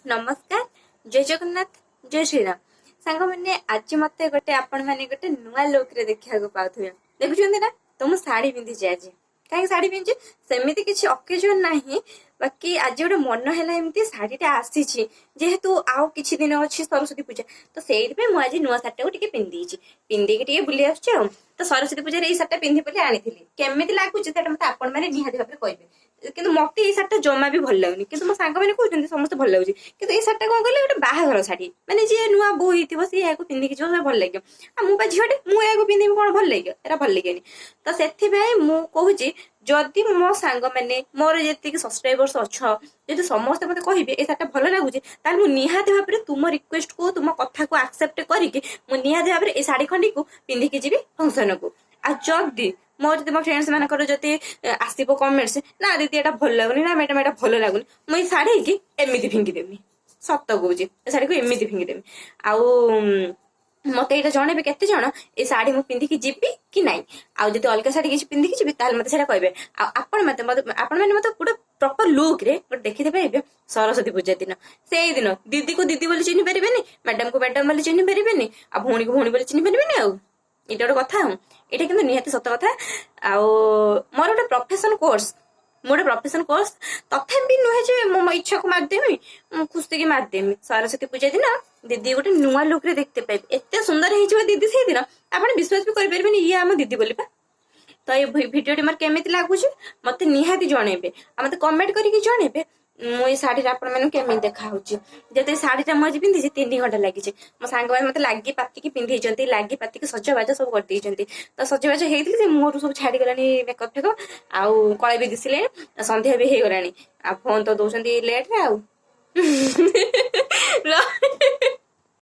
ନମସ୍କାର, ଜୟ ଜଗନ୍ନାଥ, ଜୟ ଶ୍ରୀରାମ। ସାଙ୍ଗମାନେ, ଆଜି ମତେ ଗୋଟେ ଆପଣମାନେ ଗୋଟେ ନୂଆ ଲୁକରେ ଦେଖିବାକୁ ପାଉଥିବେ। ଦେଖୁଛନ୍ତି ନା ତ, ମୁଁ ଶାଢୀ ପିନ୍ଧିଛି ଆଜି। କାହିଁକି ଶାଢୀ ପିନ୍ଧିଛି? ସେମିତି କିଛି ଅକେଜନ ନାହିଁ, ବାକି ଆଜି ଗୋଟେ ମନ ହେଲା ଏମିତି। ଶାଢୀଟା ଆସିଛି ଯେହେତୁ, ଆଉ କିଛି ଦିନ ଅଛି ସରସ୍ୱତୀ ପୂଜା, ତ ସେଇଥିପାଇଁ ମୁଁ ଆଜି ନୂଆ ଶାଢୀଟାକୁ ଟିକେ ପିନ୍ଧିଦେଇଛି। ପିନ୍ଧିକି ଟିକେ ବୁଲି ଆସୁଛି। ଆଉ ତ ସରସ୍ୱତୀ ପୂଜାରେ ଏଇ ଶାଢୀଟା ପିନ୍ଧି ବୋଲି ଆଣିଥିଲି। କେମିତି ଲାଗୁଛି, ସେଇଟା ମତେ ଆପଣମାନେ ନିହାତି ଭାବରେ କହିବେ। କିନ୍ତୁ ମତେ ଏଇ ଶାଢୀଟା ଜମା ବି ଭଲ ଲାଗୁନି। କିନ୍ତୁ ମୋ ସାଙ୍ଗମାନେ କହୁଛନ୍ତି ସମସ୍ତେ ଭଲ ଲାଗୁଛି। କିନ୍ତୁ ଏଇ ଶାଢୀଟା କଣ କହିଲେ, ଗୋଟେ ବାହାଘର ଶାଢୀ, ମାନେ ଯିଏ ନୂଆ ବୋହୂ ହେଇଥିବ, ସିଏ ଏହାକୁ ପିନ୍ଧିକି ଯିବ, ଭଲ ଲାଗିବ। ଆଉ ମୁଁ ବା ଝିଅଟେ, ମୁଁ ଏହାକୁ ପିନ୍ଧିବି, କଣ ଭଲ ଲାଗିବ? ଏଟା ଭଲ ଲାଗିବନି। ତ ସେଥିପାଇଁ ମୁଁ କହୁଛି, ଯଦି ମୋ ସାଙ୍ଗମାନେ, ମୋର ଯେତିକି ସବସ୍କ୍ରାଇବର୍ସ ଅଛ, ଯଦି ସମସ୍ତେ ମତେ କହିବେ ଏ ଶାଢୀଟା ଭଲ ଲାଗୁଛି, ତାହେଲେ ମୁଁ ନିହାତି ଭାବରେ ତୁମ ରିକ୍ୱେଷ୍ଟକୁ, ତୁମ କଥାକୁ ଆକ୍ସେପ୍ଟ କରିକି ମୁଁ ନିହାତି ଭାବରେ ଏଇ ଶାଢୀ ଖଣ୍ଡିକୁ ପିନ୍ଧିକି ଯିବି ଫଙ୍କସନକୁ। ଆଉ ଯଦି ମୋର, ଯଦି ମୋ ଫ୍ରେଣ୍ଡସ୍ ମାନଙ୍କର ଯଦି ଆସିବ କମେଣ୍ଟସ, ନା ଦିଦି ଏଟା ଭଲ ଲାଗୁନି, ନା ମ୍ୟାଡାମ ଏଟା ଭଲ ଲାଗୁନି, ମୁଁ ଏଇ ଶାଢୀକି ଏମିତି ଫିଙ୍ଗିଦେବି। ସତ କହୁଛି, ଏ ଶାଢୀକୁ ଏମିତି ଫିଙ୍ଗିଦେବି। ଆଉ ମତେ ଏଇଟା ଜଣେଇବେ, କେତେ ଜଣ ଏ ଶାଢୀ ମୁଁ ପିନ୍ଧିକି ଯିବି କି ନାଇଁ। ଆଉ ଯଦି ଅଲଗା ଶାଢୀ କିଛି ପିନ୍ଧିକି ଯିବି, ତାହେଲେ ମତେ ସେଇଟା କହିବେ। ଆଉ ଆପଣ ମାନେ ମତେ ଗୋଟେ ପ୍ରପର ଲୁକ୍ ରେ ଗୋଟେ ଦେଖିତେ ପାଇବେ ସରସ୍ୱତୀ ପୂଜା ଦିନ। ସେଇଦିନ ଦିଦିକୁ ଦିଦି ବୋଲି ଚିହ୍ନି ପାରିବେନି, ମ୍ୟାଡାମକୁ ମ୍ୟାଡାମ ବୋଲି ଚିହ୍ନି ପାରିବେନି, ଆଉ ଭଉଣୀକୁ ଭଉଣୀ ବୋଲି ଚିହ୍ନି ପାରିବେନି। ଆଉ ଏଇଟା ଗୋଟେ କଥା। ଆଉ ଏଇଟା କିନ୍ତୁ ନିହାତି ସତ କଥା। ଆଉ ମୋର ଗୋଟେ ପ୍ରଫେସନ କୋର୍ସ, ମୁଁ ଗୋଟେ ପ୍ରଫେସନ କୋର୍ସ, ତଥାପି ନୁହେଁ ଯେ ମୁଁ ମୋ ଇଚ୍ଛାକୁ ମାରିଦେମି, ମୁଁ ଖୁସିକି ମାରିଦେମି। ସରସ୍ୱତୀ ପୂଜା ଦିନ ଦିଦି ଗୋଟେ ନୂଆ ଲୁକ୍ ରେ ଦେଖିତେ ପାଇବେ। ଏତେ ସୁନ୍ଦର ହେଇଯିବ ଦିଦି ସେଇଦିନ, ଆପଣ ବିଶ୍ୱାସ ବି କରିପାରିବେନି ଇଏ ଆମ ଦିଦି ବୋଲି ପା। ତ ଏଇ ଭିଡିଓଟି ମୋର କେମିତି ଲାଗୁଛି, ମତେ ନିହାତି ଜଣେଇବେ। ଆଉ ମତେ କମେଣ୍ଟ କରିକି ଜଣେଇବେ, ମୁଁ ଏଇ ଶାଢୀରେ ଆପଣମାନଙ୍କୁ କେମିତି ଦେଖା ହଉଛି। ଯେହେତୁ ଏଇ ଶାଢୀଟା ମୁଁ ଆଜି ପିନ୍ଧିଛି, 3 ଘଣ୍ଟା ଲାଗିଛି। ମୋ ସାଙ୍ଗମାନେ ମତେ ଲାଗି ପାତିକି ପିନ୍ଧେଇଛନ୍ତି, ଲାଗି ପାତିକି ସଜବାଜ ସବୁ କରିଦେଇଛନ୍ତି। ତ ସଜବାଜ ହେଇଥିଲି ଯେ ମୁହଁରୁ ସବୁ ଛାଡିଗଲାଣି ମେକଅପ୍ ଫେକଅପ୍, ଆଉ କଳା ବି ଦିଶିଲେଣି। ସନ୍ଧ୍ୟା ବି ହେଇଗଲାଣି, ଆଉ ଫୋନ ତ ଦଉଛନ୍ତି ଲେଟରେ। ଆଉ